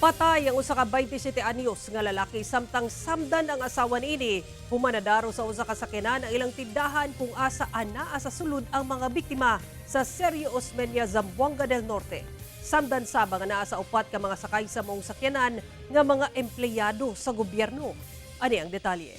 Patay ang usa ka 27 anyos nga lalaki samtang samdan ang asawa niini human nadaro sa usa ka sakyanan ang ilang tindahan kung asa anaa sa sulod ang mga biktima sa Sergio Osmeña, Zamboanga del Norte. Samdan saba nga naa sa upat ka mga sakay sa maong sakyanan nga mga empleyado sa gobyerno. Ani ang detalye.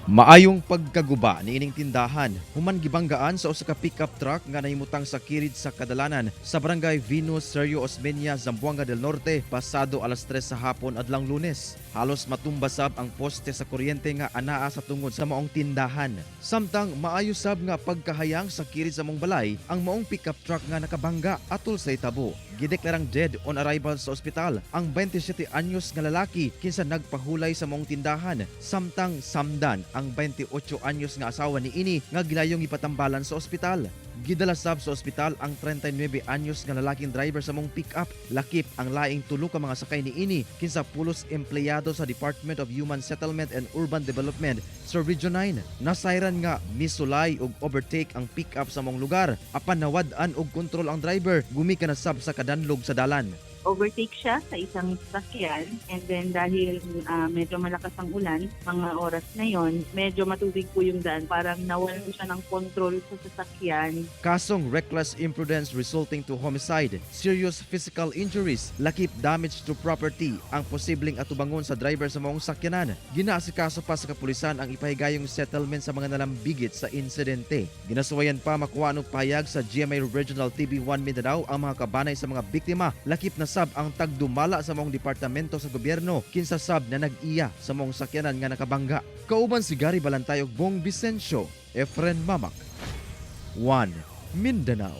Maayong pagkaguba niining tindahan human gibanggaan sa usa ka pickup truck nga nahimutang sa kirid sa kadalanan sa Barangay Venus, Sergio Osmeña, Zamboanga del Norte pasado alas 3 sa hapon adlang Lunes. Halos matumba sab ang poste sa kuryente nga anaa sa tungod sa maong tindahan. Samtang maayo sab nga pagkahayang sa kirid sa maong balay ang maong pickup truck nga nakabangga atol sa itabo. Gideklarang dead on arrival sa ospital ang 27 anyos nga lalaki kinsa nagpahulay sa maong tindahan, samtang samdan ang 28 anyos nga asawa niini nga gilayong ipatambalan sa ospital. Gidala sab sa ospital ang 39 anyos nga lalaking driver sa maong pick-up, lakip ang laing tulo ka mga sakay niini kinsa pulos empleyado sa Department of Human Settlement and Urban Development sa Region 9. Nasayran nga misulay og overtake ang pick-up sa maong lugar apan nawad-an og kontrol ang driver, gumikan na sab sa kadanlog sa dalan. Overtake siya sa isang sasakyan and then dahil medyo malakas ang ulan, mga oras na yon, medyo matubig po yung daan. Parang nawalan siya ng control sa sasakyan. Kasong reckless imprudence resulting to homicide, serious physical injuries, lakip damage to property ang posibleng atubangon sa driver sa maong sakyanan. Ginaasikaso pa sa kapulisan ang ipahigayong settlement sa mga nalambigit sa insidente. Ginasuwayan pa makuha og pahayag sa GMA Regional TV1 Mindanao ang mga kabanay sa mga biktima, lakip na sab ang tagdumala sa maong departamento sa gobyerno kinsa sab na nag-iya sa maong sakyanan nga nakabangga. Kauban si Gary Balantay ug Bong Vicencio, Efren Mamak, 1 Mindanao.